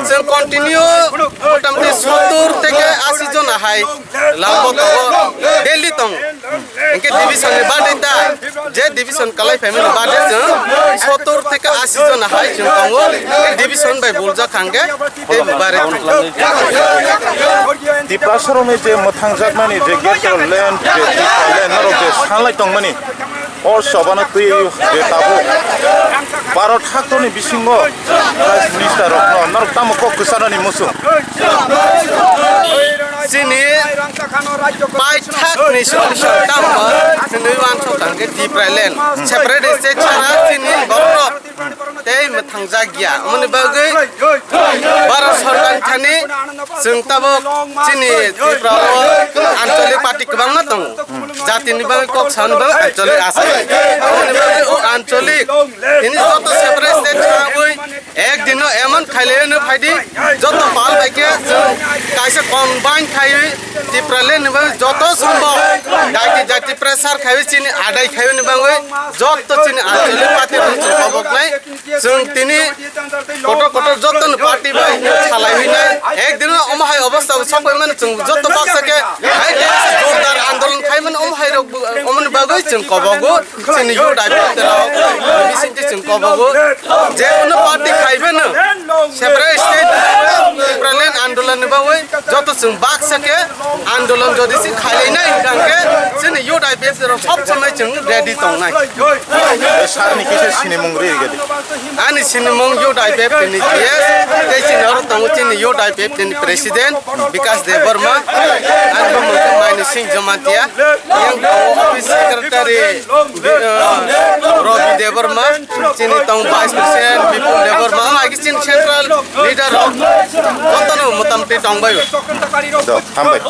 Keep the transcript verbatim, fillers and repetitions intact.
Chwng continue motamoti sottor theke ashi jona hai lama tongo, daily tongo. Hinkhe division ni bade ta, je division kalai phaimani bade chwng sottor theke ashi jona hai chwng tongo. Division bai buljak hangkhe tei bare tongo. Tiprasarokni je mwthangjakmani je ghetto land, je Tipra land, norok je sanlai tongmani, o chobano twi je tabuk Bharat haktoni bisingo Prime Minister rokno norok tamo kok kwchanani muchung? Chini paithakni solution tamo hwnwi uansuk tangkhe Tipra land, separate state chara chini borok tei mwthangjak ya. Omoni bagwi Bharat Sarkar thani chwng tabuk chini Tripura o ancholik party kwbangma tongo. Jatini bagwi kok sani bagwi ancholik asai. Omoni bagwi o ancholik tini joto separate state chagwi ek dino emon khailai no phaidi, joto pal bai khe chwng kaisa combine khaiwi Tripura land ni bagwi joto sombok daiti daiti pressure khaiwi chini adai khaiwi ni bagwi joto chini ancholik party rok chwng koboknai. Chwng tini kotor kotor joto ni party bai salaiwi nai. Ek din omo hai obostha bo sokpai mano chwng joto baksa khe hai khe jordar andolon khai mano omo hai rok bo, omoni bagwi chwng kobogo chini youth I P F T rok bisingtwi chwng kobogo je kuno party khai mano separate state Tipraland andolon ni bagwi joto chwng baksa khe andolon jodi se khailai nai hwnkhe chini youth I P F T rok sob somoi chwng ready tongnai. Sir ni kisa sinimung ri gedi. Ani sinimung youth I P F T ni G S, tei chini oro tongo chini youth I P F T ni president Bikas Debbarma, ani bumung khe Maini Singh Jamatia, yang tongo office secretary Bi-, uh, Robi Debbarma, chini tong vice president Bipul Debbarma, ama agi chini central leader rok, jotono motamti tongbai. Do, hambai.